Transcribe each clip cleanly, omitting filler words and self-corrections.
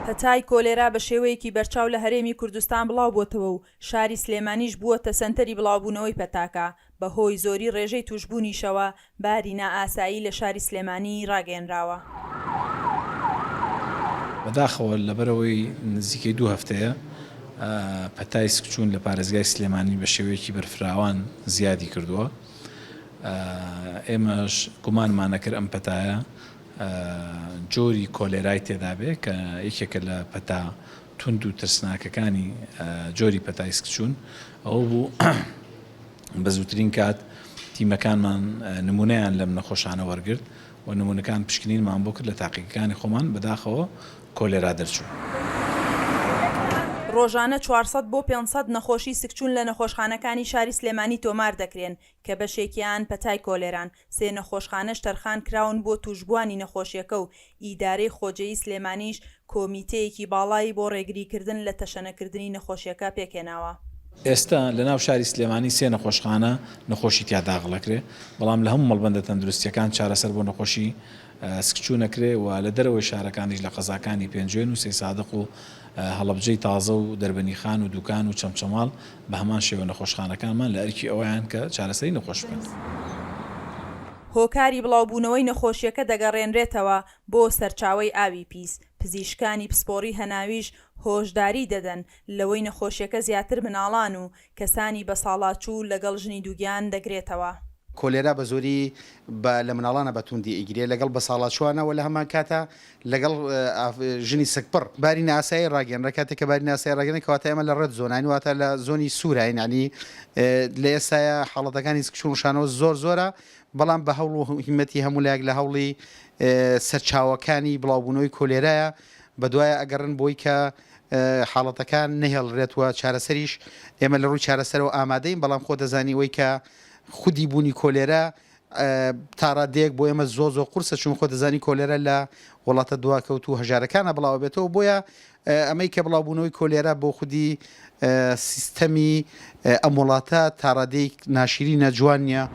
پەتای کۆلێرا بە شێوەیەکی بەرچاو لە هەرێمی کوردستان بڵاوبووەتەوە و شاری سلێمانیش بووەتە سەنتەری بڵاوبوونەوەی پەتاکە، بەهۆی زۆری ڕێژەی تووشبوونیشەوە باری نائاسایی لە شاری سلێمانی ڕاگەیەنراوە. بەداخەوە لەبەرئەوەی نزیکەی دوو هەفتەیە پەتای سکچوون لە پارێزگای سلێمانی بە شێوەیەکی بەرفراوان زیادی کردووە، ئێمەش گومانمان ئەکرد ئەم پەتایە جۆری کۆلێرای تێدابێ کە یەکێکە لە پەتا توند و ترسناکەکانی جۆری پەتای سکچوون، ئەوە بوو بە زووترین کات تیمەکانمان نمونەیان لەم نەخۆشانە وەرگرت و نمونەکان پشکنینمان بۆ کرد لە تاقیگەکانی خۆمان بەداخەوە کۆلێرا دەرچوو. ڕۆژانە 400 بۆ 500 نەخۆشی سکچوون لە نەخۆشخانەکانی شاری سلێمانی تۆمار دەکرێن کە بەشێکیان پەتای کۆلێران، سێ نەخۆشخانەش تەرخان کراون بۆ تووشبووانی نەخۆشیەکە و ئیدارەی خۆجێی سلێمانیش کۆمیتەیەکی باڵای بۆ ڕێگریکردن لە تەشەنەکردنی نەخۆشیەکە پێکهێناوە. ئێستا لەناو شاری سلێمانی سێ نەخۆشخانە نەخۆشی تیا داخڵ ئەکرێ، بەڵام لە هەموو مەڵبەندە تەندروستییەکان چارەسەر بۆ نەخۆشی سکچوون ئەکرێ و لە دەرەوەی شارەکانیش لە قەزاکانی پێنجوێن و سەیسادق و هەڵەبجەی تازە و دەربەنیخان و دوکان و چەمچەماڵ بە هەمان شێوە نەخۆشخانەکانمان لە ئەرکی ئەوەیان کە چارەسەری نەخۆش بکەن. هۆکاری بڵاوبوونەوەی نەخۆشیەکە دەگەڕێنرێتەوە بۆ سەرچاوەی ئاوی پیس، پزیشکانی پسپۆڕی هەناویش هۆشداری دەدەن لەوەی نەخۆشیەکە زیاتر مناڵان و کەسانی بەساڵاچوو لەگەڵ ژنی دووگیان دەگرێتەوە. کۆلێرا بە زۆری بە لە مناڵانە بە توندی ئەیگرێ لەگەڵ بەساڵاچوانە وە لە هەمان کاتا لەگەڵ ژنی سکپڕ. باری نائاسایی ڕاگەیەنرا کاتێک کە باری نائاسایی ڕاگەیەنرا کەواتە ئێمە لە ڕێد زۆناین واتە لە زۆنی سووراین یانی لە ئێستایا حاڵەتەکانی سکچوون ڕشانەوە زۆر زۆرە بەڵام بە هەوڵ و هیمەتی هەموو لایەک لە هەوڵی سەرچاوەکانی بڵاوبوونەوەی کۆلێرایە بەدوایە ئەگەڕن بۆی کە حاڵەتەکان نەهێڵرێت و چارەسەریش ئێمە لە ڕووی چارەسەرەوە ئامادەین بەڵام خۆ دەزانی ئەوەی کە خودی بوونی کۆلێرا تا ڕادەیەک بۆ ئێمە زۆر زۆر قورسە چون خۆ دەزانی کۆلێرا لە وڵاتە دواکەوتوو و هەژارەکانە بڵاوەبێتەوە بۆیە ئەمەی کە بڵاوبوونەوەی کۆلێرا بۆ خودی سیستەمی ئەم وڵاتە تا ڕادەیەک ناشیرینە جوان نییە.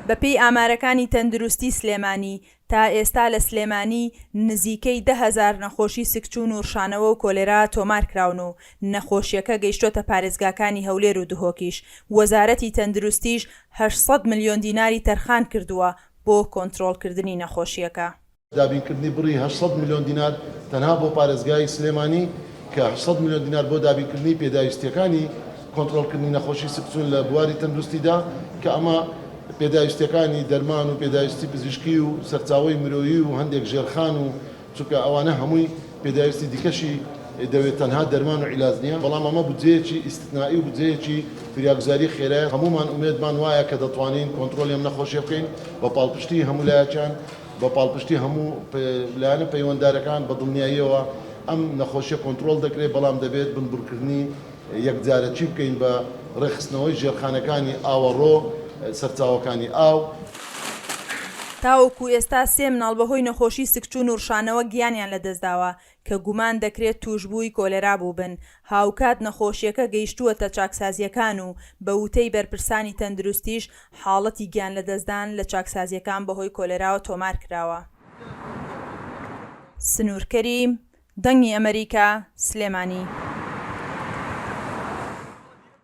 بەپێی ئامارەکانی تەندروستی سلێمانی، تا ئێستا لە سلێمانی نزیکەی 10,000 نەخۆشی سکچوون و رشانەوە و کۆلێرا تۆمارکراون و نەخۆشییەکە گەیشتۆتە پارێزگاکانی هەولێر و دهۆکیش، وەزارەتی تەندروستیش 800 ملیۆن دیناری تەرخانکردووە بۆ کۆنترۆڵکردنی نەخۆشییەکە. دابینکردنی بڕی 800 ملیۆن دینار تەنها بۆ پارێزگای سلێمانی کە 800 ملیۆن دینار بۆ دابینکردنی پێداویستییەکانی کۆنترۆڵکردنی نەخۆشی سکچوون لە بواری تەندروستیدا کە ئەمە پێداویستییەکانی دەرمان و پێداویستی پزیشکی و سەرچاوەی مرۆیی و هەندێک ژێرخان و چونکە ئەوانە هەمووی پێداویستی دیکەشی دەوێت تەنها دەرمان و عیلاج نییە، بەڵام ئەمە بودجەیەکی ئیستثنائی و بودجەیەکی فریاگوزاری خێرایە، هەموومان ئومێدمان وایە کە دەتوانین کۆنترۆڵی ئەم نەخۆشیە بکەین بە پاڵپشتی هەموو لایەکیان، بە پاڵپشتی هەموو لایەنە پەیوەندارەکان، بە دڵنیاییەوە ئەم نەخۆشیە کۆنترۆڵ دەکرێت، بەڵام دەبێت بنبڕکردنی یەکجارەکی بکەین بە ڕێکخستنەوەی ژێرخانەکانی ئاوەڕۆ، سەرچاوەکانی ئاو. تاوەکو ئێستا سێ مناڵ بەهۆی نەخۆشی سکچوون و ڕشانەوە گیانیان لەدەستداوە کە گومان دەکرێت تووشبووی کۆلێرا بووبن، هاوکات نەخۆشییەکە گەیشتووەتە چاکسازییەکان و بە وتەی بەرپرسانی تەندروستیش حاڵەتی گیانلەدەستدان لە چاکسازییەکان بەهۆی کۆلێراوە تۆمارکراوە. سنوور کەریم، دەنگی ئەمەریکا، سلێمانی.